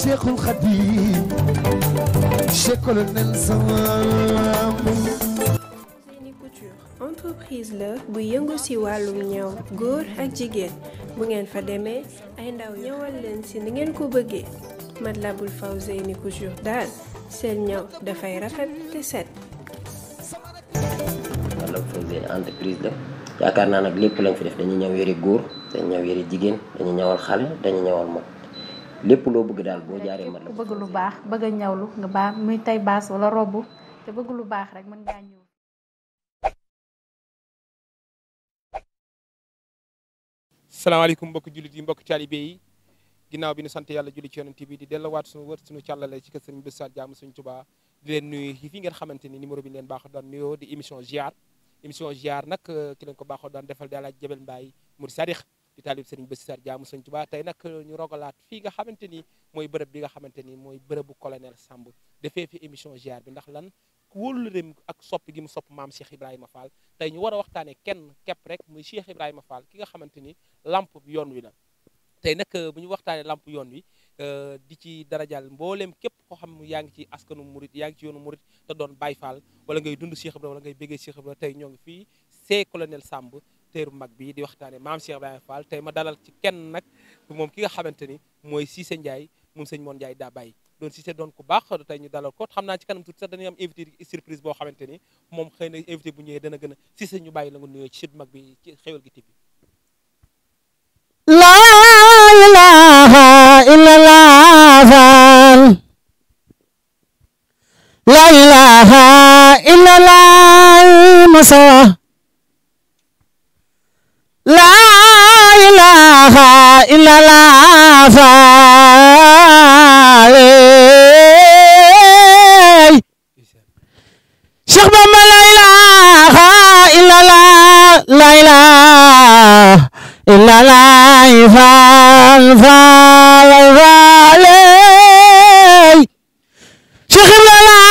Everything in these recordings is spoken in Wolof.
Cheikhul Khadim Cheikh Colonel Samb. Zeyni Couture entreprise la bu yëngu ci wàllum ñaw góor ak jigéen bu ngeen fa demee ay ndaw ñawal leen ci ni ngeen ko bëggee Matlabul Fawzeyni Couture daal seen ñaw dafay rafet te set. Matlabul Fawzeyni entreprise la yaakaar naa nag lépp lañ fi def dañuy ñaw yëre góor dañuy ñaw yëre jigéen dañuy ñawal xale dañuy ñawal mag lépp loo bëgg daal boo jaaree Matlabul bëgg lu baax bëgg a ñawlu nga baax muy tay baas wala robb te bëgg lu baax rek mën ngaa ñëw. salaamaaleykum mbokk jullit yi mbokk taalibe yi ginnaaw bi ñu sant yàlla julli ci yonent bi di delluwaat suñu wër suñu càllale ci kër Sëriñ Bassirou Sarr jaamu Sëriñ Tuubaa di leen nuyu fi ngeen xamante ni numéro bi leen baaxoo daan nuyoo di émission ziar nag ki leen ko baaxoo daan defal di Alaaji Jabel Mbaye Murid Sadikh di taalib Sëriñ Bassirou Sarr jaamu Sëriñ Tuubaa tey nag ñu rogalaat fii nga xamante ni mooy bërëb bi nga xamante ni mooy bërëbu colonel Samb defee fi émission ziar bi ndax lan wóolu rem ak sopp gi mu sopp maam Cheikh Ibrahima Fall tey ñu war a waxtaanee kenn képp rek muy Cheikh Ibrahima Fall ki nga xamante ni lamp yoon wi la tey nag bu ñu waxtaanee lamp yoon wi di ci darajal mbooleem képp koo xam yaa ngi ci askanu murit yaa ngi ci yoonu murit te doon Baye Fall wala ngay dund Cheikh Ibrahima wala ngay béggee Cheikh Ibrahima tey ñoo ngi fii c'est colonel Samb teeru mag bi di waxtaanee maam Cheikh Ibrahima Fall tey ma dalal ci kenn nag moom ki nga xamante ni mooy Cissé Ndiaye moom sëñ Moon Ndiaye daa bàyyi doon Cissé doon ku baax tey ñu dalal ko xam naa ci kanam tuuti sax dañuy am invité surprise boo xamante ni moom xëy na invité bu ñëwee dana gën a Cissé ñu bàyyi la nga nuyoo ci site mag bi ci Xeweul gi TV. La ilaha illallah Fall la ilaha illallah Musa la ilaha illallah Fall Cheikh Bamba la ilaha illallah la ilaha illallah Fall Cheikh Ibra la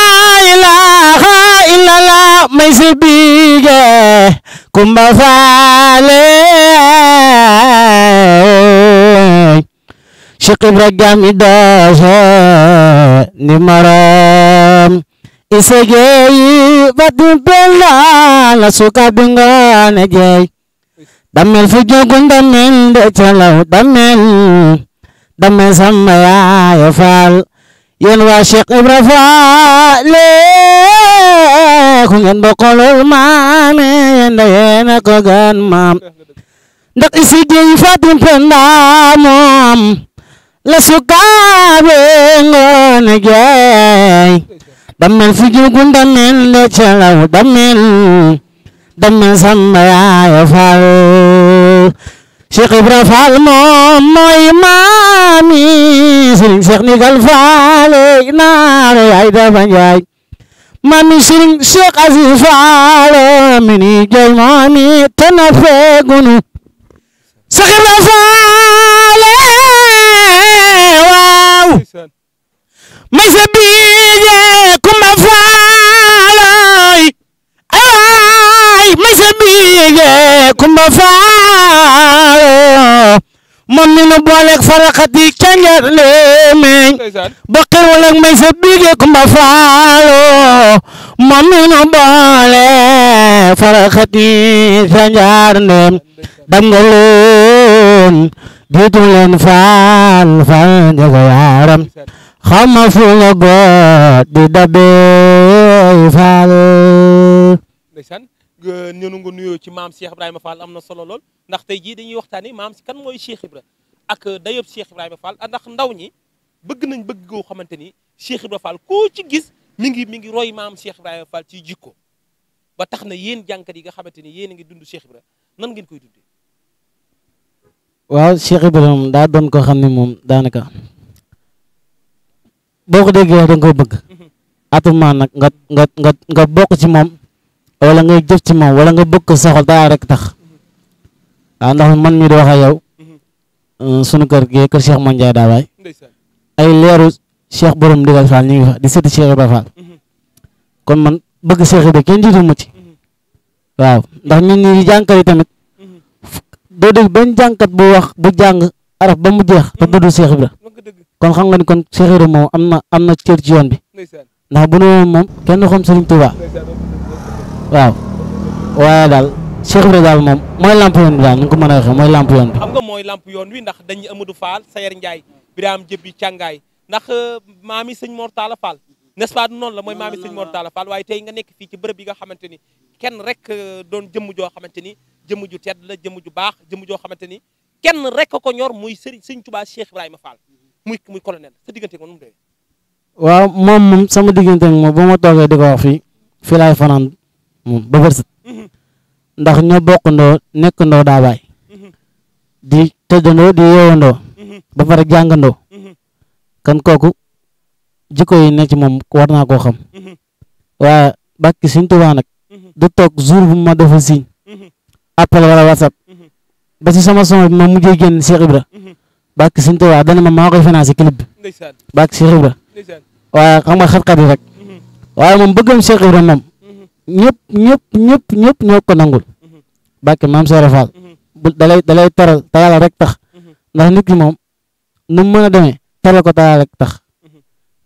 ilaha illallah may si bige Kumba Faale Cheikh Ibra gami doose ni maram isegeyi batin pella la suka bingone jey damel fu jogun damel de calaw damel sama yaaya Faal yéen waa Cheikh Ibra Faale ku ngeen bokkolul maame yéen da yéen a ko gan maam ndax isi jeey fatim penda moom la sukaabe ngoone jeey damel fu jogun damel de calaw damel sama yaaya Faal Cheikh Ibra Fall moom mooy maami Serigne Cheikh Ndigal Fall naaro yaay dafa njaay maami Serigne Cheikh Aziz Fall mi ni jooy maami tana feegunu Cheikh Ibra Fall waaw may sa biige Kumba Fall ay may sa biige Kumba Fall moom mi nu booleeg faraxati canjar leemeñ bokkir wala may sa biige Kumba Fall moom mi nu booleeg faraxati canjar leem dam nga leen jiitu leen Fall njaga yaaram xama fu nga goot di dabe Fall ñënu nga nuyoo ci maam Cheikh Ibrahima Fall am na solo lool ndax tey jii dañuy waxtaanee maam si kan mooy Cheikh Ibra ak dayob Cheikh Ibrahima Fall ndax ndaw ñi bëgg nañ bëgg goo xamante ni Cheikh Ibrahima Fall koo ci gis mi ngi roy maam Cheikh Ibrahima Fall ci jikko ba tax na yéen jànkat yi nga xamante ni yéen a ngi dund Cheikh Ibra nan ngeen koy dundee. waaw Cheikh Ibrahima daa doon ko xam ne moom daanaka boo ko déggee da nga koy bëgg atumaan nag nga bokk ci moom wala ngay jëf ci moom wala nga bëgg ko soxal daa rek tax waaw ndax man mi di wax ak yow sunu kër gi kër Cheikh Moon Ndiaye daa waay ay leeru Cheikh borom Ndigal Fall ñu ngi fa di sëti Cheikh Ibra Fall kon man bëgg Cheikh Ibra kenn jiitu mu ci waaw ndax ñun ñi jànkat yi tamit doo dégg benn jànkat bu wax bu jàng araf ba mu jeex te dudd Cheikh Ibra kon xam nga ni kon Cheikh Ibra moom am na cër ci yoon bi ndax bu ne woon moom kenn xam Serigne Touba waaw waaye daal Cheikh Ibra daal moom mooy lamp yoon bi daal ni nga ko mën a waxee mooy lamp yoon bi. xam nga mooy lamp yoon wi ndax dañuy Amadou Fall Sayer Ndiaye Birame Jëbbi Càngaay ndax maami sëñ Mor Talla Fall n'est-ce pas noonu la mooy maami sëñ Mor Talla Fall waaye tey nga nekk fii ci bërëb bi nga xamante ni kenn rek doon jëmm joo xamante ni jëmm ju tedd la jëmm ju baax jëmm joo xamante ni kenn rek ko ñor muy sëñ Touba Cheikh Ibrahima Fall muy colonel sa diggante moom nu mu doy. waaw moom sama diggante moom ba ma toogee di ko wax fii laay fanaan moom ba bërset ndax ñoo bokkandoo nekkandoo daa baay di tëddandoo di yeewandoo ba pare jàngandoo kan kooku jikko yi ne ci moom war naa koo xam waaye bàkki Sëñ Tuubaa nag du toog jour bu ma defal signe appel wala whatsapp ba ci sama son bi ma mujjee génn Cheikh Ibra bàkki Sëñ Tuubaa dana ma maa koy financé clip bi bàkki Cheikh Ibra waaye xam nga xat-xat yi rek waaye moom bëggam Cheikh Ibra moom ñëpp ñoo ko nangul bàkki maam Seera Fall dalay teral te yàlla rek tax ndax nit ki moom nu mu mën a demee teral ko te yàlla rek tax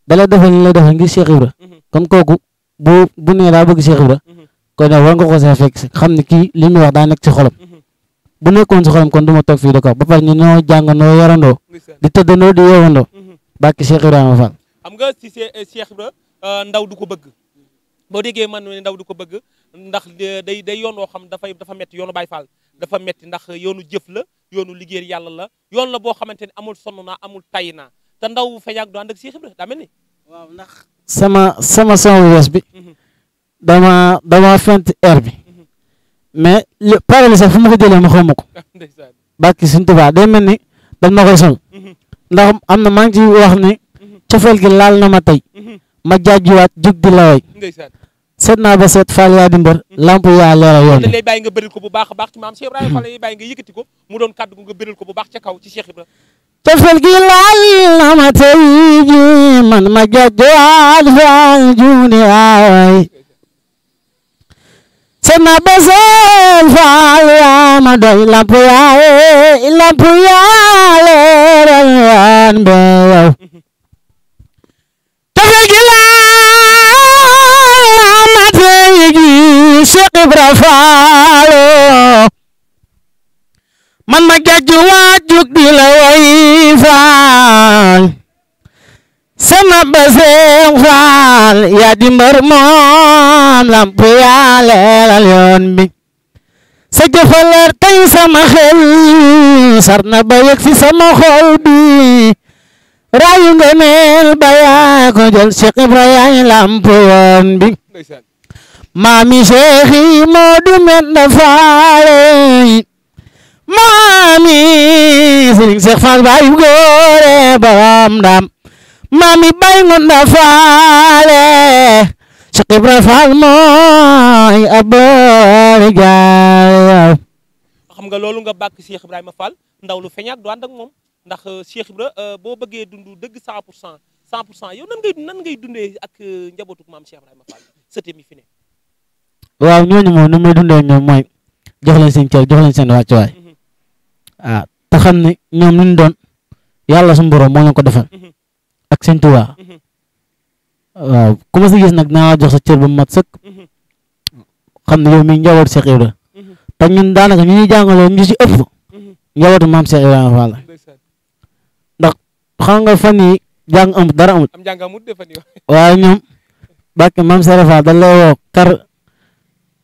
dalay defal li lay defal ngir Cheikh Ibra kon kooku bu nee daa bëgg Cheikh Ibra kon nag war nga ko see fekk si xam ne kii li muy wax daa nekk ci xolam bu nekkoon ci xolam kon du ma toog fii de ko ba pare ñu ñoo jàngandoo yarandoo di tëddandoo di yeewandoo bàkki Cheikh Ibrahima Fall. xam nga si Cheikh Ibra ndaw du ko bëgg boo déggee man ne ndaw du ko bëgg ndax day yoon woo xam dafa metti yoonu Baye Fall dafa metti ndax yoonu jëf la yoonu liggéey yàlla la yoon la boo xamante ni amul sonn naa amul tay naa te ndaw fa yàgg du ànd ak Cheikh Ibra daa mel ni. waaw ndax sama wees bi dama fent air bi mais pare li sax fu ma ko jëlee ma xaw ma ko bàkki Sëñ Tuubaa day mel ni dañ ma koy sol ndax am na maa ngi ci wax ni cofeel gi laal na ma tey ma jaajuwaat jug di la way seet naa ba seet Fall yaa di mbër lamp yaa leeral yoon dañ lay bàyyi nga bëril ko bu baax a baax ci maam Cheikh Ibrahima Fall lay bàyyi nga yëkkati ko mu doon kàddu nga bëril ko bu baax ca kaw ci Cheikh Ibra cofeel gi laal na ma tey ji man ma jaajuwaat Fall juuni waay seet naa ba seet Fall yaa ma doy lamp yaa leeral yoon be yow cofeel gi Cheikh Ibra Fall man ma jaju wajuk di la way Fall sama baseng Fall ya di mbër moom lamp yaa leeral yoon bi sa jëfaleer tey sama xel sar na ba yegg si sama xol bi rayu nga neel ba yaa ko jël Cheikh Ibra yaay lamp yoon bi maami Cheikh Modou Mbenda Fall maami Serigne Cheikh Fall bayu góore borom ndam maami bay Ngunda Fall Cheikh Ibra Fall mooy abori gaay xam nga loolu nga bàkk Cheikh Ibrahima Fall ndaw lu feñaak du ànd ak moom ndax Cheikh Ibra boo bëggee dund dëgg 100% yow nan ngay dundee ak njabootu maam Cheikh Ibrahima Fall sëte mi fi ne. waaw ñooñu moom nu may dundee ñoom mooy jox leen seen cër jox leen seen wàccuwaay waaw te xam ne ñoom li ñu doon yàlla suñu borom moo leen ko defal ak Sëñ Tuubaa waaw ku ma si gis nag naa jox sa cër ba mu mat sëkk xam ne yow mii njabootu Cheikh Ibra te ñun daanaka ñu ñuy jàngaloo ñu ci ëpp njabootu maam Cheikh Ibrahima Fall ndax xam nga fan yi jàng amut dara amut waaye ñoom bàkke maam Cheikh Ibrahima Fall dañ lay woo kar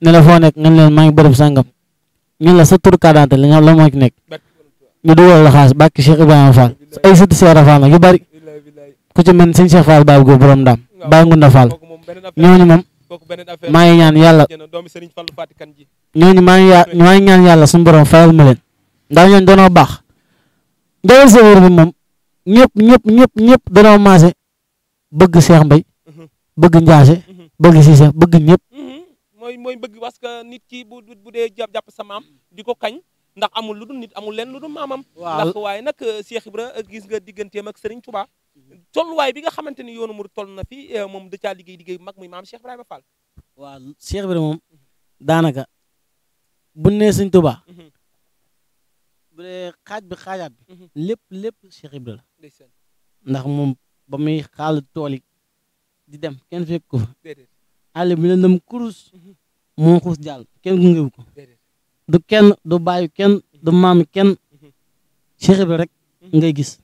ne la foo nekk nga leen maa ngi bërëb sàngam ñun la sa tur kadante la moo ci nekk ñu dugal la xaas bàkki Cheikh Ibrahima Fall ay sëti Cheikh Ibrahima Fall nag yu bari ku ci mën sëñ Cheikh Fall baab góor borom ndaam Baye Ngunda Fall ñooñu moom maa ngi ñaan yàlla ñooñu maa ngi ñaan yàlla suñu borom fayal ma leen ndax ñooñu doonoo baax njawal séwér bi moom ñëpp danoo maase bëgg Cheikh Mbaye bëgg Ndiasse bëgg Cissé bëgg ñëpp mooy bëgg parce que nit ki bu dee jàpp sa maam di ko kañ ndax amul lu dul nit amul leen lu dul maamam ndax waaye nag Cheikh Ibra gis nga digganteem ak Serigne Touba tolluwaay bi nga xamante ni yoonu murid toll na fi moom da caa liggéey mag muy maam Cheikh Ibrahima Fall waaw Cheikh Ibra moom daanaka bu nee Serigne Touba bu dee xaaj bi xaajaat bi lépp Cheikh Ibra la ndax moom ba muy xaalu tool yi di dem kenn fekk ko fa déedéet àll bi lëndëm kurus moo xuus jàll kenn gungewu ko déedéet du kenn du bàyyi kenn du maami kenn Cheikh Ibra rek ngay gis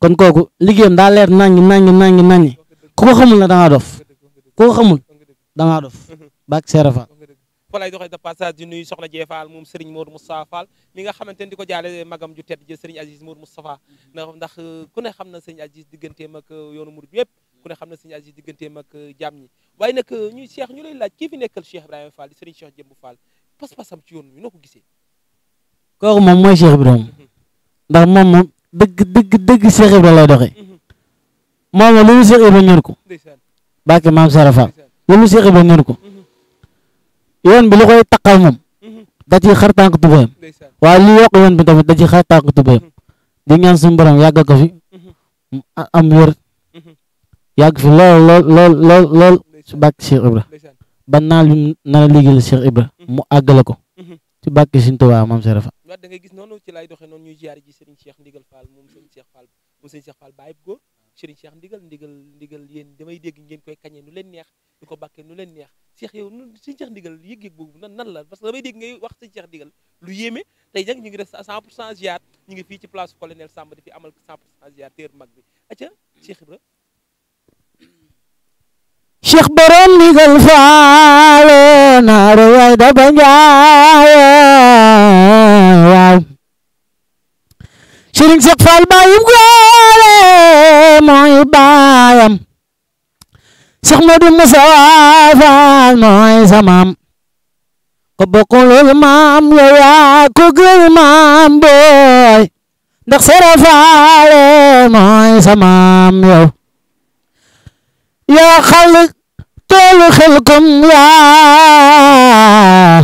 kon kooku liggéeyam daa leer naññi ku ko xamul na da ngaa dof ku ko xamul da ngaa dof baak Seera Fall fa lay doxee de passage di nuyu soxna Jee Fall moom Serigne Modou Moustapha Fall mi nga xamante ni di ko jaale magam ju tedd ji Serigne Aziz Modou Moustapha ndax ku ne xam na Serigne Aziz digganteem ak yoonu murid yëpp ku ne xam na Serigne Aziz digganteem ak jàmm ñi waaye nag ñuy Cheikh ñu lay laaj kii fi nekkal Cheikh Ibrahima Fall di Serigne Cheikh Jëmb Fall pas-pasam ci yoon wi noo ko gisee kooku moom mooy Cheikh Ibrahima ndax moom dëgg Cheikh Ibrahima lay doxee moom lu mu Cheikh Ibrahima ñor ko baake maam Seera Fall lu mu Cheikh Ibrahima ñor ko yoon bi lu koy taqal moom da ciy xar tànk tubéyam waaye li yokk yoon bi tamit da ciy xar tànk tubéyam di ñaan suñu borom yàggal ko fi am wér yàgg fi lool ci bàkki Cheikh Ibra ba naal bi nar a liggéeyal Cheikh Ibra mu àggale ko ci bàkki Sëriñ Tuubaa maam Seera Fall da ngay gis noonu ci lay doxee noonu ñuy ziyaare ji Serigne Cheikh Ndigal Fall moom Serigne Cheikh Fall bàyyi ko Serigne Cheikh ndigal yéen damay dégg ngeen koy kañee nu leen neex di ko bàkkee nu leen neex Cheikh yow Serigne Cheikh Ndigal yëg-yëg boobu nan la parce que damay dégg ngay wax Serigne Cheikh Ndigal lu yéeme tey nag ñu ngi def 100% ziar ñu ngi fii ci place colonel Samba di fi amal 100% ziar téer mag bi acca Cheikh Ibra Cheikh borom ndigal faalo naaru waay da ba njaayo waaw Serigne Cheikh Fall baayum góore mooy baayam Cheikh Modou Moussa Fall mooy sa maam ko bokkulul maam yow yaa ko gën maam booy ndax Seera Fall mooy sa maam yow yaa xal toolu Xelkom yaa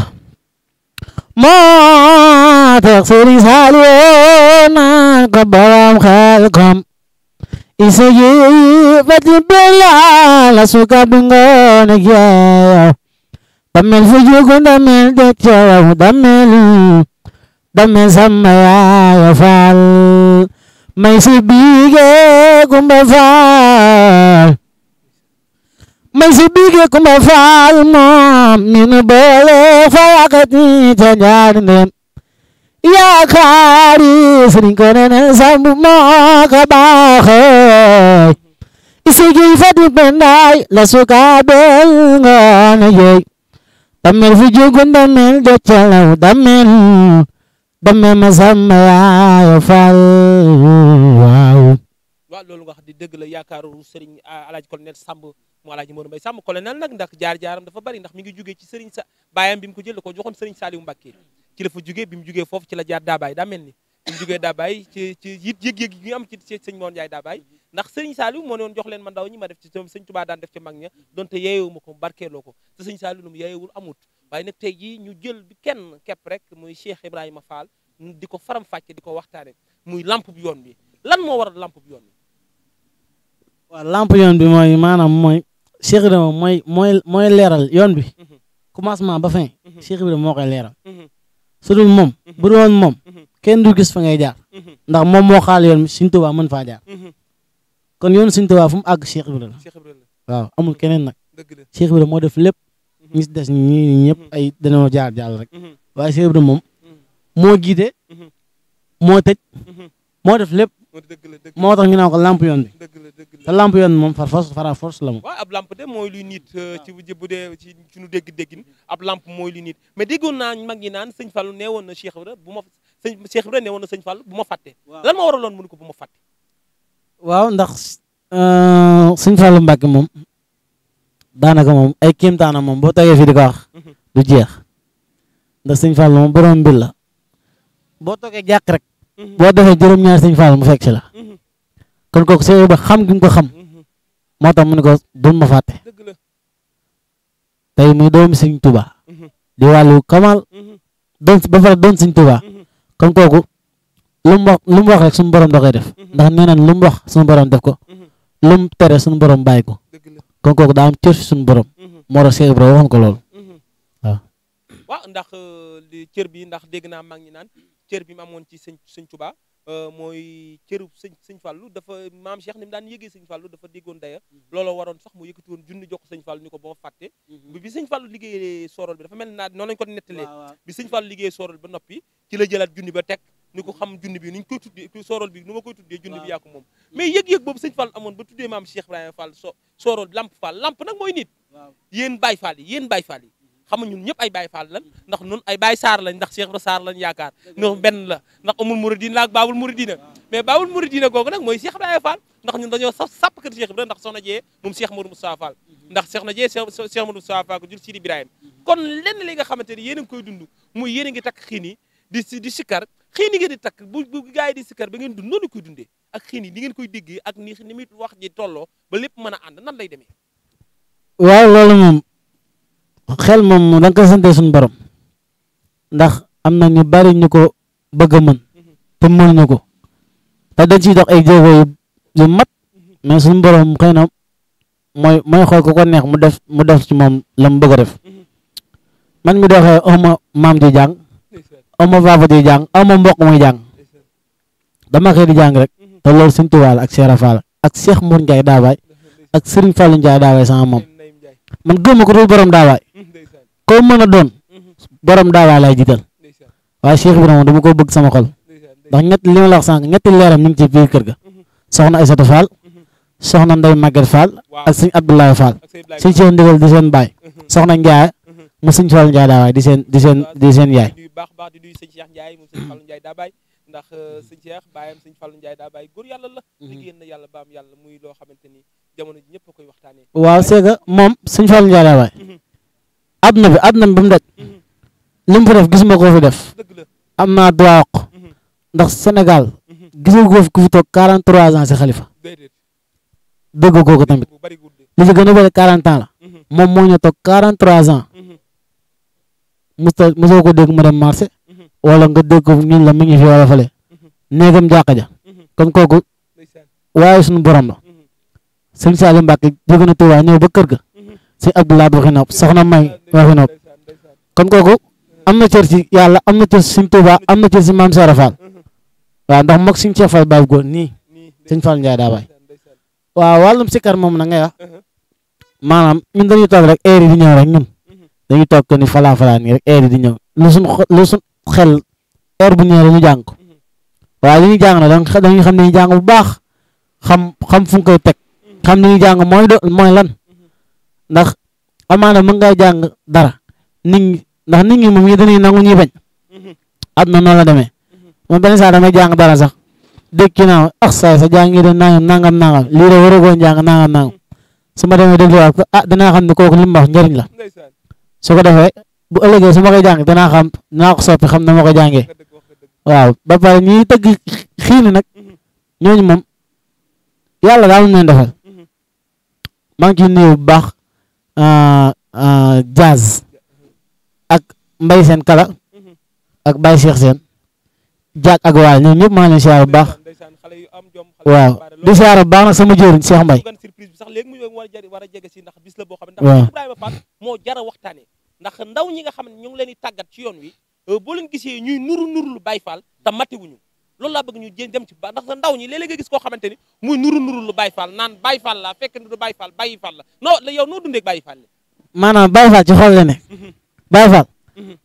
moo tax Serigne Saliou naan ko borom Xelkom isa ji fati bela la suka bingo ne jeew damel fu jugu damel de ceew damel sama yaaya Faal may si biige Kumba Faal may si biige Kumba Faal moom mi nu boole fa yakati ca njaar ndem yaakaari Sëriñ ko nene Samb moo ko baaxee isi gi fati pendaay la suka bel ngoone jeey damel fu jugu damel de ceew damel ma sama yaaya Faal waaw loolu nga xam di dëgg la yaakaaru Serigne Alaaji colonel Samb mu Alaaji Modou Mbaye Samb colonel nag ndax jaar-jaaram dafa bari ndax mi ngi jógee ci Serigne sa baayam bi mu ko jël da ko joxoon Serigne Saliou Mbacké ci la fa jógee bi mu jógee foofu ci la jaar Dabaye daa mel ni bi mu jógee Dabaye ci yëg-yëg yi ñu am ci sëñ Mor Ndiaye Dabaye ndax Serigne Saliou moo ne woon jox leen ma ndaw ñi ma def ci sëñ Touba daan def ci mag ña donte yeewu ma ko barkeeloo ko te sëñ Saliou lu mu yeewul amut waaye nag tey jii ñu jël bi kenn képp rek muy Cheikh Ibrahima Fall di ko faram fàcce di ko waxtaane muy lamp bi yoon bi lan moo waral lamp bi yoon bi waaw lamp yoon bi mooy maanaam mooy Cheikh Ibrahima mooy leeral yoon bi commencement ba fin Cheikh Ibrahima moo koy leeral su dul moom bu doon moom kenn du gis fa ngay jaar ndax moom moo xaal yoon Sëriñ Tuubaa mën faa jaar kon yoon Sëriñ Tuubaa fu mu àgg Cheikh Ibrahima la waaw amul keneen nag Cheikh Ibrahima moo def lépp ñi si des ñi ñëpp ay dañoo jaar jàll rek waaye Cheikh Ibrahima moom moo giite moo tëj moo def lépp moo tax ñu naan ko lamp yoon bi te lamp yoon bi moom far force la moom waaw ab lamp de mooy luy nit ci bu dee ci suñu dégg-déggin ab lamp mooy luy nit mais déggoon naa mag ñi naan sëñ Fallu nee woon na Cheikh Ibra Cheikh Ibra nee woon na sëñ Fallu bu ma fàtte lan moo waraloon mënu ko bu ma fàtte waaw ndax sëñ Fallu Mbàkke moom daanaka moom ay kéemtaanam moom boo tegee fii di ko wax du jeex ndax sëñ Fallu moom borom mbir la boo toogee jàkk rek boo defee juróom-ñaar sëñ Fallu mu fekk si la kon kooku Cheikh Ibra xam gi mu ko xam moo tax mu ne ko bul ma fàtte tey muy doomi Sëriñ Tuubaa di wàllu kamal doon ba pare doon Sëriñ Tuubaa kon kooku lu mu wax rek suñu borom da koy def ndax nee nañ lu mu wax suñu borom def ko lu mu tere suñu borom bàyyi ko kon kooku daa am cër si suñu borom moo tax Cheikh Ibra waxoon ko loolu waaw ndax li cër bi ndax dégg naa mag ñi naan cër bi mu amoon ci sëñ Tuubaa mooy cërub sëñ Fallou dafa maam Cheikh ni mu daan yëgee sëñ Fallou dafa déggoon daya looloo waroon sax mu yëkkati woon junni jox ko sëñ Fallou ni ko boo fàtte bi sëñ Fallou liggéeyee sorol bi dafa mel naa noonu lañ ko nettalee bi sëñ Fallou liggéeyee sorol ba noppi ci la jëlaat junni ba teg ni ko xam junni bi ni ñu koy tuddee sorol bi nu ma koy tuddee junni bi yaa ko moom mais yëg-yëg boobu sëñ Fallou amoon ba tuddee maam Cheikh Ibrahima Fall sorol lamp Fall lamp nag mooy nit yéen Baye Fall yi xam nga ñun ñëpp ay Baye Fall lan ndax nun ay Baye Sarr lañ ndax Cheikh Ibra Sarr lañ yaakaar ñoo benn la ndax amul Mouridine la ak Baabul Mouridina mais Baabul Mouridina googu nag mooy Cheikh Ibrahima Fall ndax ñun dañoo sàpp kër Cheikh Ibra ndax soxna Jee moom Cheikh Modou Moustapha Fall ndax soxna Jee Cheikh Modou Moustapha Fall ko jur Sidi Ibrahima kon lenn li nga xamante ni yéen a ngi koy dund muy yéen a ngi takk xiin yi di sikkar xiin yi ngeen di takk bu gars yi di sikkar ba ngeen dund noonu koy dundee ak xiin yi ni ngeen koy déggee ak ni muy wax ji tolloo ba lépp mën a ànd nan lay demee waaw loolu moom xel moom da nga koy sante suñu borom ndax am na ñu bari ñu ko bëgg a mën te mënuñu ko te dañ ciy dox ay jéego yu mat mais suñu borom xëy na mooy xool ko neex mu def ci moom la mu bëgg a def man mi doxee awma maam di jàng awma papa di jàng awma mbokk muy jàng dama xëy di jàng rek te loolu Sëñ Tuubaa ak Cheikh Rafal ak Cheikh Mour Ndiaye daabaay ak Serigne Fallou Ndiaye daabaay sama moom man gëmma ko dul borom daawaay koo mën a doon borom daawaay lay jiital waaye Cheikh Ibrahima dama ko bëgg sama xol ndax li ma la wax sànq ñetti leeram ñu ngi ci biir kër ga soxna Aïssatou Fall soxna Ndeye Maguette Fall ak sëñ Abdoulaye Fall sëñ Cheikh Ndigal di seen baay soxna Ndiaye mu sëñ Fallou Ndiaye daawaay di seen yaay baax di nuyu sëñ Cheikh Ndiaye mu sëñ Fallou Ndiaye daabaay ndax sëñ Cheikh baayam sëñ Fallou Ndiaye daabaay góor yàlla la liggéeyal na yàlla baam yàlla muy loo xamante ni jamono ji ñëpp koy waxtaanee waaw c'est que moom sëñ Fallou Ndiaye daabaay àdduna bi ba mu daj li mu fi def gisuma ko fi def am naa droit wax ndax Sénégal gisoo ko fi ku fi toog 43 ans si xalifa dëgg kooku tamit li ci gën a bëri 40 ans la moom moo ñu toog 43 ans mosoo ko dégg mu dem marché wala nga dégg ko ñun la mi ngi fi wala fale néegam jàkka ja kon kooku waaye suñu borom la sëñ Salim Mbacke jóge na Touba ñëw ba kër ga sëñ Abdoulaye waxi nopp soxna May waxi nopp kon kooku am na cër ci yàlla am na cër ci sëñ Touba am na cër ci maam Sara Fall waaw ndax moog suñ Cheikh Fall Baye góor nii sëñ Fall Ndiaye daa baay waaw wàllum sikkar moom na ngay wax maanaam ñun dañuy toog rek heure yi di ñëw rek ñun dañuy toog que ni falaa nii rek heure yi di ñëw lu suñ xel heure bu ñëwee ñu jàng ko waaye li ñuy jàng na dañuy xam ne ñu jàng bu baax xam fu nga koy teg xam ni ñuy jàng mooy lan ndax amaana mën ngay jàng dara nit ñi moom ñi dañuy nangu ñuy bañ àdduna noonu la demee moom benn saa damay jàng dara sax dégg ki naa saay sa jàng yi de nangam lii de waragoo jàng nangam su ma demee dégluwaat ko dinaa xam ne kooku li mu wax njëriñ la su ko defee bu ëllëgee su ma koy jàng dinaa ko soppi xam na ma koy jàngee waaw ba pare ñiy tëgg xiini nag ñooñu moom yàlla daal mu leen defal maa ngi ciy nuyu bu baax jazz ak mbay seen kala ak Baye Cheikh seen jaag ak waay ñoom ñëpp maa ngi leen siyaar bu baax waaw di siyaar bu baax nag sama jëriñ Cheikh Mbaye waaw Ibrahima Fall moo jara waxtaane ndax ndaw ñi nga xam ne ñu ngi leen di tàggat ci yoon wi boo leen gisee ñuy nuru lu Baye Fall te matiwuñu loolu laa bëgg ñu dem ci ba ndax sa ndaw ñi léeg-léeg nga gis koo xamante ni muy nuru lu Baye Fall naan Baye Fall la fekk du Baye Fall Baye Fall la yow noo dundee Baye Fall maanaam Baye Fall ci xol la ne Baye Fall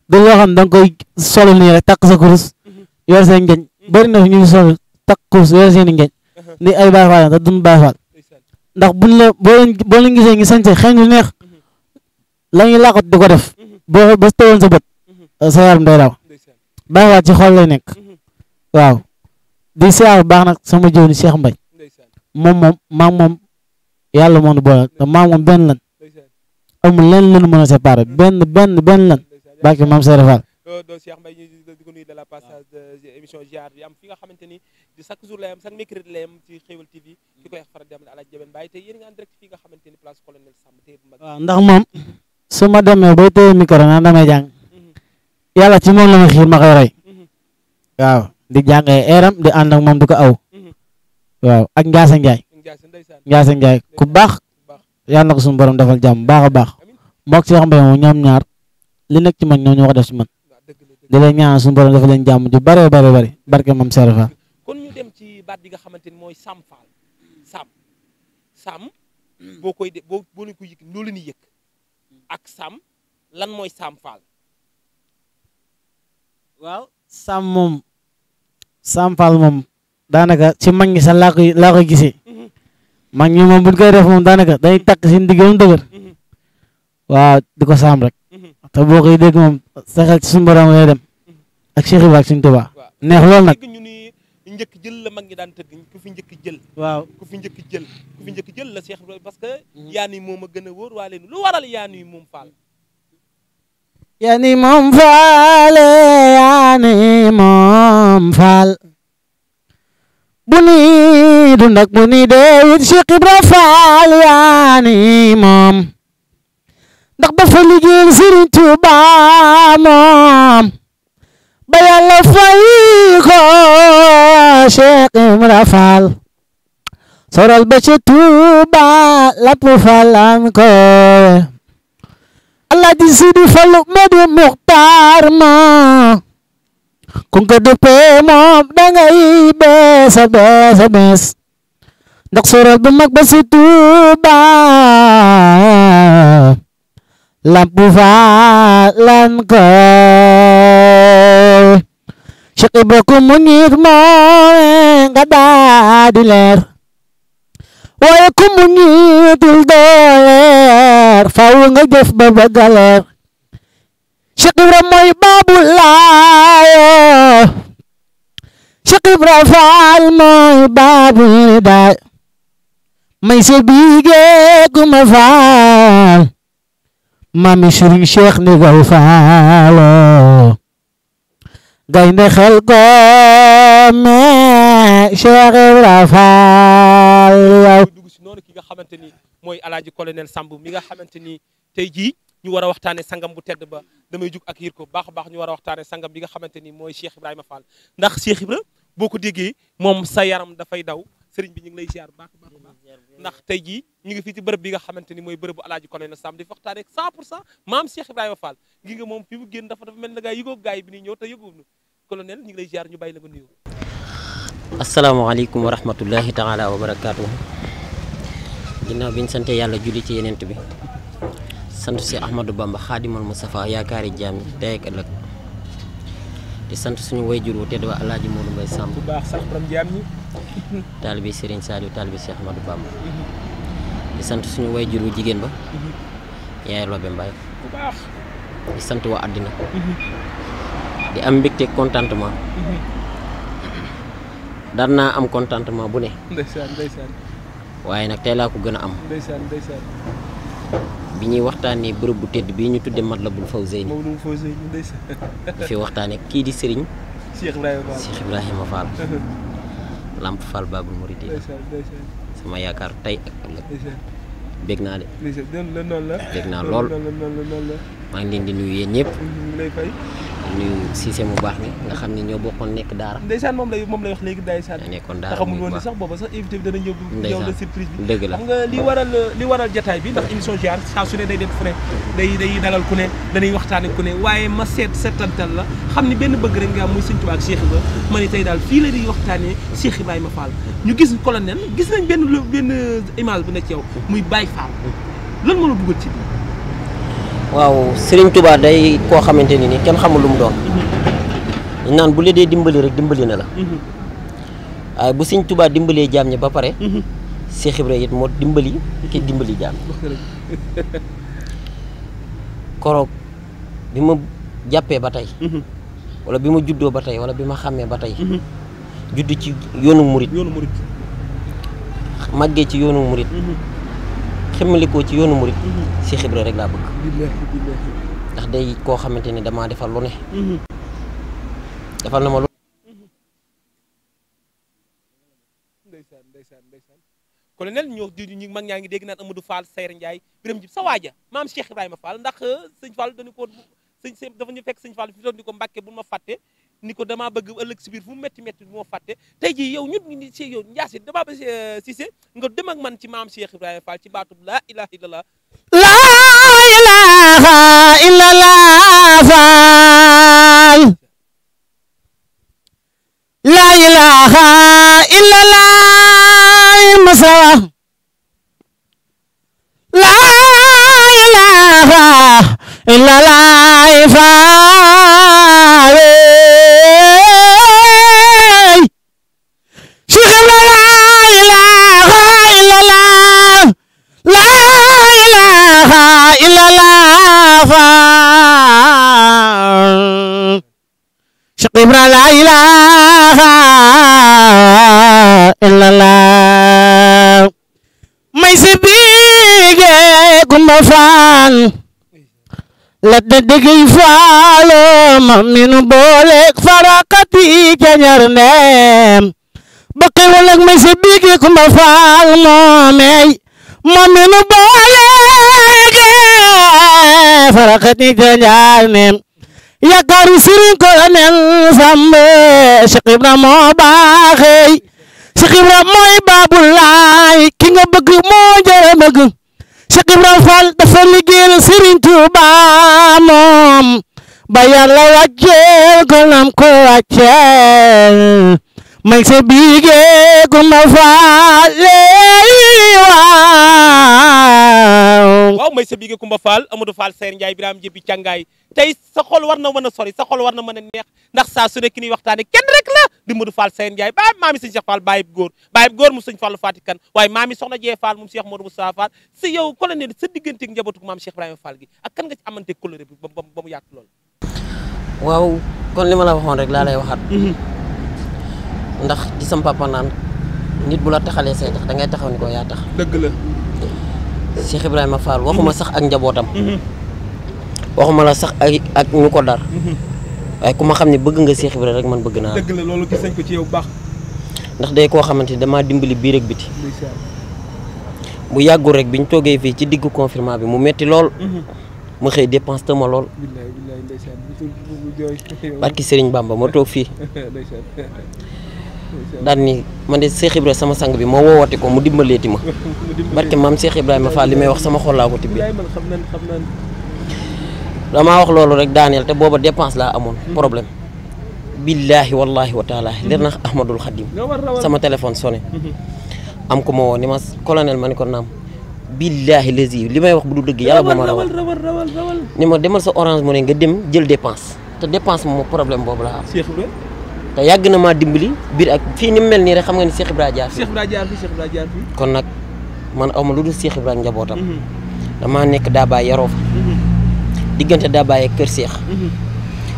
du loo xam da nga koy solo nii rek takk sa kurus yor seen ngeñ bëri na fi ñu ngi solo takk kurus yor seen i ngeñ ni ay Baye Fall te duñ Baye Fall ndax buñ la boo leen gisee ngi sañse xeeñ lu neex la ñuy làqat di ko def boo ba teewoon sa bët sa yaram day daw Baye Fall ci xol lay nekk waaw di siyaar baax nag sama jëwni Cheikh Mbaye moom moom yàlla moo nu boole te maa moom benn lan amul leen lu nu mën a séparé benn lan barke maam Sara Fall doo Cheikh Mbaye ñu di ko nuyu de la passage de émission ziar bi am fi nga xamante ni di chaque jour lay am chaque mercredi lay am ci Xéwal TV ki koy faral di am ne Alaaji Jabel Mbaye te yéen nga en direct fi nga xamante ni place colonel Samb tey bu mag waaw ndax moom su ma demee bay téye micro naan damay jàng yàlla ci moom la ma xiir ma koy roy waaw di jàngee eeram di ànd ak moom di ko aw waaw ak Ndiasse Ndiaye ku baax yàlla na ko suñu borom defal jàmm baax a baax mook Cheikh Mbaye moom ñoom ñaar li nekk ci man ñoo ñu ko def ci man di leen ñaan suñu borom defal leen jàmm ju bare barke moom Sara Fall kon ñu dem ci baat bi nga xamante ni mooy Sam Fall Sam boo koy de boo leen ko yëg loolu ni yëg ak Sam lan mooy Sam Fall. waaw Sam Fall moom daanaka ci mag ñi sax laa koy gisee mag ñi moom buñ koy def moom daanaka day takk si ndiggam dëgër waaw di ko saam rek te boo koy dégg moom sa xel ci suñu borom lay dem ak Cheikh Ibrahima ak suñu Tuubaa neex lool nag. ñu ni njëkk jël la mag ñi daan tëgg ku fi njëkk jël. waaw ku fi njëkk jël la Cheikh Ibrahima parce que. yaa ni moom a gën a wóor waa leen lu waral yaa ni moom Fall. yaa ni moom Fall yaa ni moom Fall bu ni dund ak bu ni dee it Cheikh Ibrahima Fall yaa ni moom ndax dafa liggéeyal Serigne Touba moom ba yàlla fay ko Cheikh Ibrahima Fall soral ba ca Touba lapp falam ko Alaaji Sidi Fallu Madu Muxtaar ma ku ko dëppee moom dangay bees ndax soral bu mag ba si Touba lampu faalan ko Cheikh Ibra ku mu ñiit mooy nga daa di leer waaye ku mu ñiitul doo leer faw nga jëf ba bëgg a leer Cheikh Ibra mooy baabu laayo Cheikh Ibra Faal mooy baabu daay may se biige ku ma faal mami Sëriñ Cheikh Ndigal Faalo gaynde xel ko me Cheikh Ibra Faal yow dugg si noonu ki nga xamante ni mooy alaaji colonel Samb mi nga xamante ni tey jii ñu war a waxtaane sangam bu tedd ba damay jug ak yir ko baax a baax ñu war a waxtaane sangam bi nga xamante ni mooy Cheikh Ibrahima Fall ndax Cheikh Ibra boo ko déggee moom sa yaram dafay daw sëriñ bi ñu ngi lay ziar baax a baax ndax tey jii ñu ngi fii ci bërëb bi nga xamante ni mooy bërëbu alaaji colonel Samb di waxtaane 100% maam Cheikh Ibrahima Fall gi nga moom fi mu génn dafa mel na gaa yëgoo gaay bi ni ñëw te yëgoo colonel ñu ngi lay ziar ñu bàyyi la nga nuyoo. asalaamaaleykum wa rahmatullahi taala wa barakaatu. ginnaaw bi ñu sante yàlla julli ci yenent bi sant si Ahmadou Bamba xaadimal Mustafa yaakaari jaam yi tey ak ëllëg di sant suñu wayjur wu tedd wa alaaji Modou Mbaye Samb bu baax sax borom jaam ñi taalibi Serigne Saliou taalibi Cheikh Ahmadou Bamba di sant suñu wayjur wu jigéen ba yaay Lobe Mbaye bu baax di sant waa àddina di am mbégte contentement daan naa am contentement bu ne ndeysaan waaye nag tey laa ko gën a am ndeysaan bi ñuy waxtaanee bërëb bu tedd bii ñu tudde Matlabul Fawzeyni ndeysaan fi waxtaanee kii di Serigne Cheikh Ibrahima Fall Cheikh Ibrahima Fall Lamp Fall Babul Mouridina sama yaakaar tey ak ëllëg bég naa de bég naa lool maa ngi leen di nuyu yéen ñëpp lay fay nuyu Cissé mu baax mi nga xam ne ñoo bokkoon nekk daara ndeysaan moom lay wax léegi ndeysaan nekkoon daara xamul woon ni sax booba sax invité bi dana ñëw yow la surprise bi dëgg la xam nga li waral jataay bi ndax émission ziar saa su ne day dem fu ne day dalal ku ne dañuy waxtaane ku ne waaye ma seetantal la xam ni benn bëgg rek nga am muy Sëñ Tuubaa ak Cheikh Ibra ma ni tey daal fii la di waxtaane Cheikh Ibrahima Fall ñu gis colonel gis nañ benn image bu ne ci yow muy Baye Fall lan moo la dugal ci bi waaw Serigne Touba day koo xamante ni kenn xamul lu mu doon ñu naan bu la dee dimbali rek dimbali na la waaye bu Serigne Touba dimbalee jaam ñi ba pare Cheikh Ibrahima it moo dimbali ki dimbali jaam koroog bi ma jàppee ba tey wala bi ma juddoo ba tey wala bi ma xàmmee ba tey judd ci yoonu murit màggee ci yoonu murit ximmalikoo ci yoonu murit Cheikh Ibra rek laa bëgg ndax day koo xamante ni damaa defal lu ne defal na ma lu ndeysaan colonel ñu mag ñaa ngi dégg naan Amadou Fall Seyr Ndiaye Biram Jib sa waaja maam Cheikh Ibrahima Fall ndax sëñ Fall dañu ko sëñ dafa ñu fekk sëñ Fall fi doon di ko Mbàkke bu ma fàtte ni ko damaa bëgg ëllëg si biir fu mu métti bu ma fàtte tey jii yow ñun si yow Ndiass damaa ba Cissé nga dem ak man ci maam Cheikh Ibrahima Fall ci baatub laa ilaha illallah Fall la ilaha illa laay faale Cheikh Ibra laa ilaaha illallah laa ilaaha illallah faal Cheikh Ibra laa ilaaha illallah may si biige Kumba Faal la dëggey faalo ma minu boolek farakati jañar ndeem bakke walak may si biige Kumba Faal moomey ma minu boolek farakati jañar ndeem yakaaru Sëriñ Kolonel Sambe Cheikh Ibra moo baaxey Cheikh Ibra mooy Baabulaay ki nga bëgg moo jara bëgg Cheikh Ibra Fall dafa liggéeyal Sëriñ Tuuba moom ba Yàlla wàcceel ko lam ko wàcceel may se biige Kumba Fall waaw may sa biige Kumba Fall Amadou Fall Seer Njaay Birame Jébbi Càngaay tey sa xol war na mën a sori sa xol war na mën a neex ndax saa su nekk ni waxtaane kenn rek la di Modou Fall Seer Njaay ba maami sëñ Cheikh Fall bàyyib góor mu sëñ Fallu Faati Kan waaye maami soxna Jee Fall moom Cheikh Modou Moussa Fall si yow colonel sa digganteeg njabootu maam Cheikh Ibrahima Fall gi ak kan nga ci amante coloré bi ba mu yàgg lool waaw kon li ma la waxoon rek laa lay waxaat ndax di sam papa naan nit bu la taxalee say tax da ngay taxaw ni ko yaa tax dëgg la Cheikh Ibrahima Fall waxuma sax ak njabootam waxuma la sax ak ñu ko dar waaye ku ma xam ne bëgg nga Cheikh Ibrahima rek man bëgg naa dëgg la loolu gis nañ ko ci yow bu baax ndax day koo xamante ni damaa dimbali biir ak biti bu yàggul rek biñ toogee fii ci diggu confinement bi mu metti lool ma xëy dépense te ma lool barki Serigne Bamba ma toog fii daan ni man de Cheikh Ibrahima sama sang bi ma woowati ko mu dimbaleeti ma barki maam Cheikh Ibrahima Fall li may wax sama xol laa ko tibbee damaa wax loolu rek daaneel te booba dépense laa amoon problème billaahi wallahi wa taala leer na Ahmadul Xadim sama téléphone sonné am ko ma woo ni ma colonel ma ni ko naam billaahi lazi li may wax bu du dëgg yàlla ba ma rawal ni ma demal sa Orange Money nga dem jël dépense te dépense moom problème boobu laa am te yàgg na maa dimbali biir ak fii ni mu mel nii rek xam nga ni Cheikh Ibrahima jaar fii kon nag man awma lu dul Cheikh Ibrahima njabootam damaa nekk daa bàyyi yaroo fa diggante daa bàyyi ak Kër Cheikh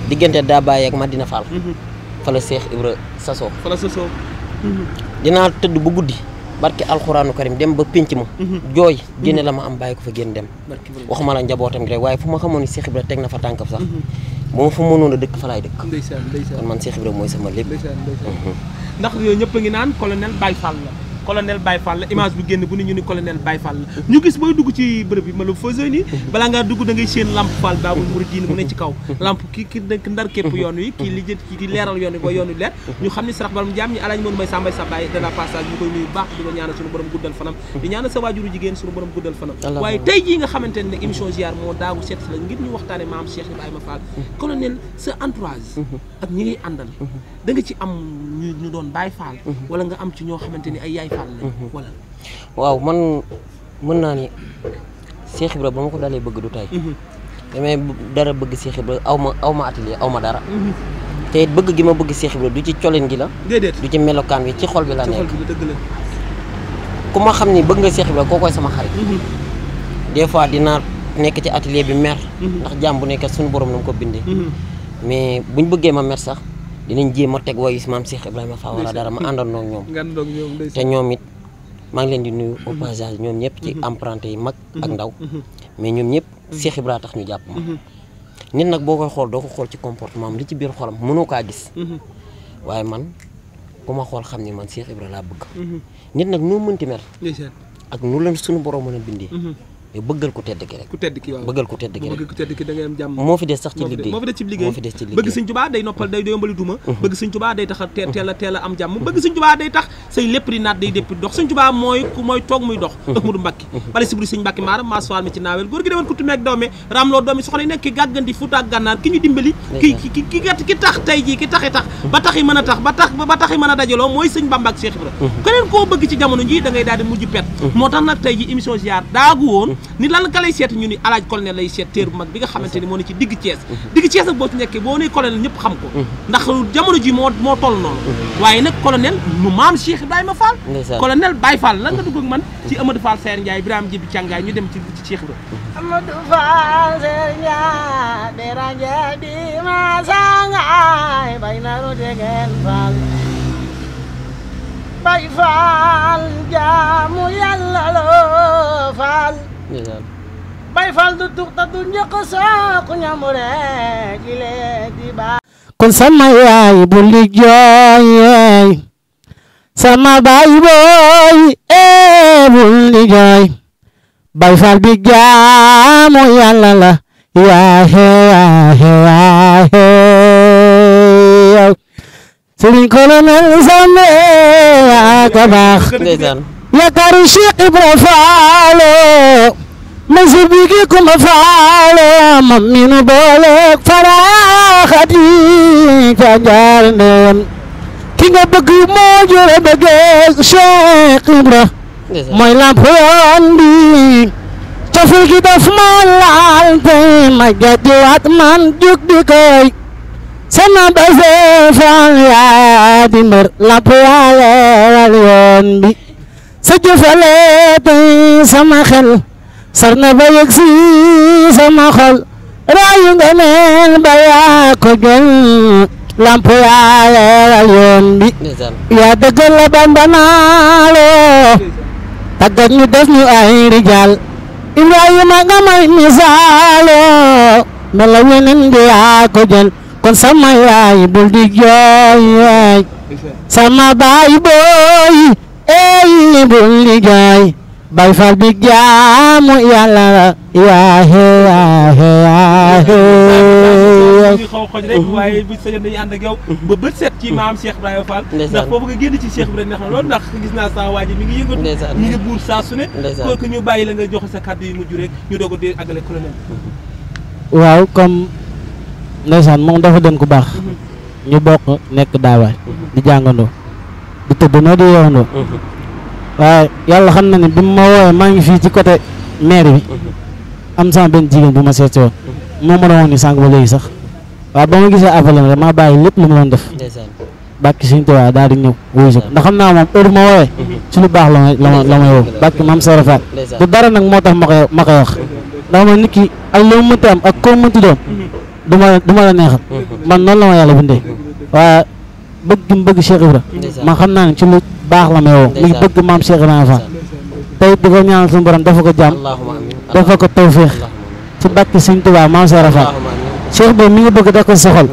diggante daa bàyyi ak Madina Fall fa la Cheikh Ibra sasoo dinaa tëdd bu guddi barke alxuraanu karim dem ba pénc ma jooy génne la ma am bàyyi ko fa génn dem waxuma la njabootam gi rek waaye fu ma xamoon ni Cheikh Ibra teg na fa tànkam sax bu ma fa mënoon a dëkk fa laay dëkk kon man Cheikh Ibra mooy sama lépp ndax yooyu ñëpp a ngi naan colonel Baye Fall la colonel Baye Fall la image bu génn bu ne ñu ni colonel Baye Fall la ñu gis booy dugg ci bërëb bi ma la faisé nii balaa ngaa dugg da ngay séen lamp Fall Baabul Muridiin mu ne ci kaw lamp ki ndar képp yoon wi kii li jët ki leeral yoon wi ba yoon wi leer ñu xam ni sarax baram jaam ñi alaaji moon may sambay sa baay de la passage ñu koy nuyu baax di ko ñaanal suñu borom guddal fanam di ñaanal sa waajuru jigéen suñu borom guddal fanam waaye tey jii nga xamante ne émission ziar moo daagu seet la ngir ñu waxtaane maam Cheikh Ibrahima Fall colonel sa entourage ak ñi ngay àndal da nga ci am ñu doon Baye Fall wala nga am ci ñoo xamante ni ay yaay Fall la wala waaw man mën naa ni Cheikh Ibra ba ma ko dalee bëgg du tay damay dara bëgg Cheikh Ibra aw ma atelier aw ma dara te it bëgg gi ma bëgg Cheikh Ibra du ci colin gi la déedéet du ci melokaan bi ci xol bi la nekk dëgg la ku ma xam ni bëgg nga Cheikh Ibra koo koy sama xarit des fois dinaa nekk ci atelier bi mer ndax jàmm bu nekk suñu borom na mu ko bindee mais buñ bëggee ma mer sax dinañ jéem a teg woyu maam Cheikh Ibrahima Fall wala dara ma àndandoo ak ñoom te ñoom it maa ngi leen di nuyu au passage ñoom ñëpp ci emprunté yi mag ak ndaw mais ñoom ñëpp Cheikh Ibrahima tax ñu jàpp ma nit nag boo koy xool doo ko xool ci comportement am li ci biir xolam mënoo kaa gis waaye man ku ma xool xam ni man Cheikh Ibrahima laa bëgg nit nag noo mënti mer ak nu leen suñu borom mën a bindee mais bëggal ku tedd ki rek ku tedd ki waaw bëggal ku tedd ki rek ku tedd ki da ngay am jàmm moo fi des sax ci liggéey moo fi des ci liggéey moo fi des ci liggéey bëgg Sëñ Tuubaa day noppal day yombali duma bëgg Sëñ Tuubaa day tax teel a am jàmm bëgg Sëñ Tuubaa day tax say lépp di naat day dépp dox Sëñ Tuubaa mooy toog muy dox Ahmadu Mbàkke bala si buri Sëñ Mbàkke maaram maa soal mi ci naawel góor gi demoon ku tumeeg doome raamloo doomi soxna yi nekk ki gàggandi Fuuta ak Gànnaar ki ñu dimbali ki tax tey jii ki taxi tax ba tax yi mën a tax ba tax yi mën a dajaloo mooy Sëñ Bamba ak Cheikh Ibra keneen koo bëgg ci jamono ji da ngay daal di mujj pet moo tax nag tey ji émission ziar daagu woon ni lan ka lay seet ñu ni alaaj colonel lay seet téer bu mag bi nga xamante ni moo ne ci digg Thiès digg Thiès ak boo ci nekkee boo nee colonel ñëpp xam ko ndax jamono ji moo toll noonu waaye nag colonel mu maam Cheikh Ibrahima Fall colonel Baye Fall lan nga dugg ak man ci Amadou Fall Seer Ndiaye Ibrahima Jibi Càngaay ñu dem ci Cheikh Ibrahima Amadou Fall Seer Ndiaye deranje di ma sangaay bay na ru degen Fall Baye Fall jaamu Yàlla loo Fall Baye Fall du tux ta du njëkk sooku ñamu rek li lee di ba kon sama yaay bu li jooy sama baay booy bu li jooy Baye Fall bi jaamu Yàlla la yaa Sëriñ colonel Sàmbe yaa ka baax yaakaaru Cheikh Ibra Faalo mesir bi ki kuma faalo mam mi nu booleeg faraxati ca jaar ndeyam ki nga bëgg moo jure bëggeeg Cheikh Ibra mooy lamp yoon bi cofil gi daf ma laal tey ma jaddiwaat man juk di koy sama base Fall yaa di mbër lamp yaa leeral yoon bi sa jëfale tey sama xel sar na ba yëg si sama xol raayu nga neen ba yaa ko jël lamp yaa leeral yoon bi yaa dëggal la bambanaalo taggat ñu def ñu ay rijaal Ibrahima nga may misaalo mela weneen bi yaa ko jël kon sama yaay bul di jooy sama baay booy bul di jooy Baye Fall bi jaamu Yàlla yaa xaw xoj rek waaye bu sañoon dañuy ànd ak yow ba bët set ci maam Cheikh Ibrahima Fall ndax foofu nga génn ci Cheikh Ibrahima neex na loolu ndax gis naa sa waa ji mi ngi yëngatu mi ngi buur saa su ne ko que ñu bàyyi la nga joxe sa kàddu yu mujj rek ñu doog a dee àggale colonel waaw comme ndeysaan moom dafa doon ku baax ñu bokk nekk daawaay di jàngandoo di tëddandoo di yeewandoo waaye yàlla xam na ne bi ma woowee maa ngi fii ci côté maire bi am sama benn jigéen bi ma seet si woon moo ma doon ni sànq ba léegi sax waaw ba ma gisee appelé rek maa bàyyi lépp lu ma doon def bàkki suñu tubaab daal di ñëw wuyu si ko ndax xam naa moom heure ma woowee ci lu baax la may woo bàkki maam Sara Fall du dara nag moo tax ma koy wax ndax ma nit ki ak loo mënti am ak koo mënti doon du ma la neexal man noonu la ma yàlla bindee waaye bëgg gi mu bëgg Cheikh Ibra man xam naa ne ci lu baax la may woo muy bëgg maam Cheikh Ibrahima Fall tey di ko ñaanal suñu borom dafa ko jàmm dafa ko tawféex ci bàkki Sëñ Tuubaa maam Sara Fall Cheikh boobu mi ngi bëgg da ko soxal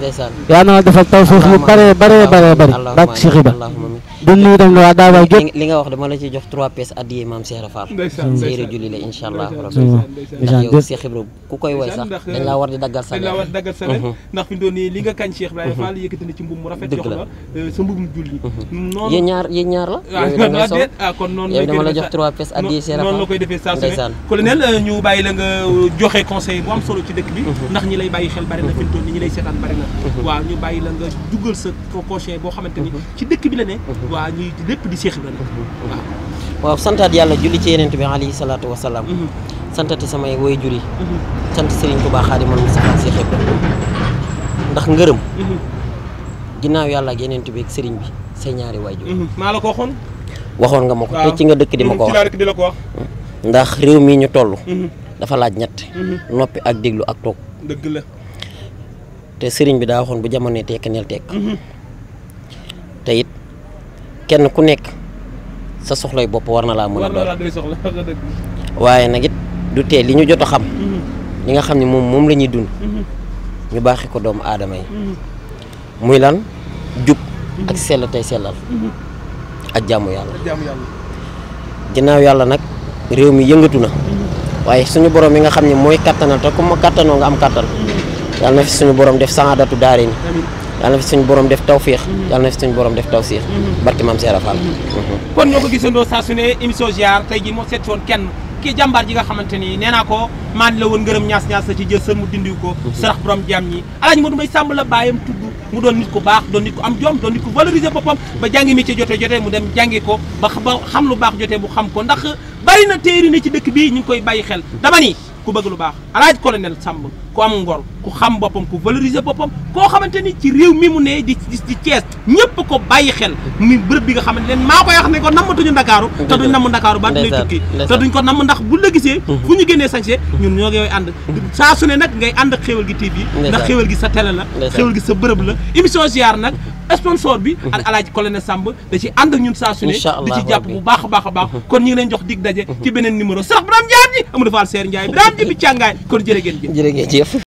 yaa na la defal tawféex yu bare bàkki Cheikh Ibra du nuyu dem waa daa waay gépp li nga wax dama la ci jox 3 pièces addiye maam Cheikh Fall séeré julli la inshallah rabbi ndeysaan yow Cheikh Ibra ku koy woy sax dañ laa war di daggal sa ndax fi mu doon nii li nga kañ Cheikh Ibrahima Fall yëkkati na ci mbub mu rafet jox la sa mbubum julli noonu yéen ñaar la kon noonu yow dama la jox 3 pièces addiye Cheikh Fall noonu la koy defee saa su ne colonel ñu bàyyi la nga joxe conseil bu am solo ci dëkk bi ndax ñi lay bàyyi xel bari na fi mu toll nii ñi lay seetaan bari na waaw ñu bàyyi la nga dugal sa conseil boo xamante ni ci dëkk bi la ne waaw ñuy lépp di Cheikh Ibrahima waaw santaat yàlla julli ci yeneen bi alayhi salaatu wasalaam santati samay woy juri sant Serigne Touba Xaadimal Mustafaa Cheikh Ibrahima ndax ngërëm ginnaaw yàlla ak yeneen bi ak Serigne bi say ñaari waajur maa la ko waxoon nga ma ko te ci nga dëkk di ma ko wax ndax réew mii ñu toll dafa laaj ñett noppi ak déglu ak toog dëgg la te Serigne bi daa waxoon bu jamono tekk neel tekk te it kenn ku nekk sa soxlay bopp war na laa mën a doon waaye nag it du tee li ñu jot a xam li nga xam ne moom la ñuy dund ñu baaxee ko doomu aadama yi muy lan jub ak sell tey sellal ak jaamu yàlla ginnaaw yàlla nag réew mi yëngatu na waaye suñu borom yi nga xam ne mooy kattanal te ku ma kattanoo nga am kattan yàlla na fi suñu borom def saadatu daare ni yàlla na fi suñu borom def tawfiix yàlla na fi suñu borom def tawsiix barke maam Cheikh Fall kon ñoo ko gisandoo saa su ne émission ziar tey ji moo seet woon kenn kii jàmbaar ji nga xamante ni nee naa ko maa ni la woon ngërëm ñaas la ci jël sën mu dindiw ko sarax borom jaam ñi Alaaji Modou Mbaye Samb la bàyyam tudd mu doon nit ku baax doon nit ku am jom doon nit ku valoriser boppam ba jàngi métier jotee mu dem jàngi ko ba xam lu baax jotee bu xam ko ndax bari na téeri ne ci dëkk bii ñu ngi koy bàyyi xel dama ni ku bëgg lu baax Alaaji Colonel Samb ku am ngor ku xam boppam ku valoriser boppam koo xamante ni ci réew mi mu ne di Thiès ñëpp ko bàyyi xel mi bërëb bi nga xamante ne maa koy wax ne ko nammatuñu Ndakaaru te duñ namm Ndakaaru ba lay tukki te duñ ko namm ndax bu la gisee fu ñu génnee sañse ñun ñoo ngi yooyu ànd saa su ne nag ngay ànd ak Xéwal gi TV ndax Xéwal gi sa télé la Xéwal gi sa bërëb la émission ziar nag sponsor bi ak Alaaji Colonel Samb da ci ànd ak ñun saa su ne di ci jàpp bu baax a baax a baax kon ñu ngi leen jox dig daje ci beneen numéro sarax Birame Ndiaye ji Amadou Fall Seer Ndiaye Birame ji bi càngaay kon jërë ngeen jëf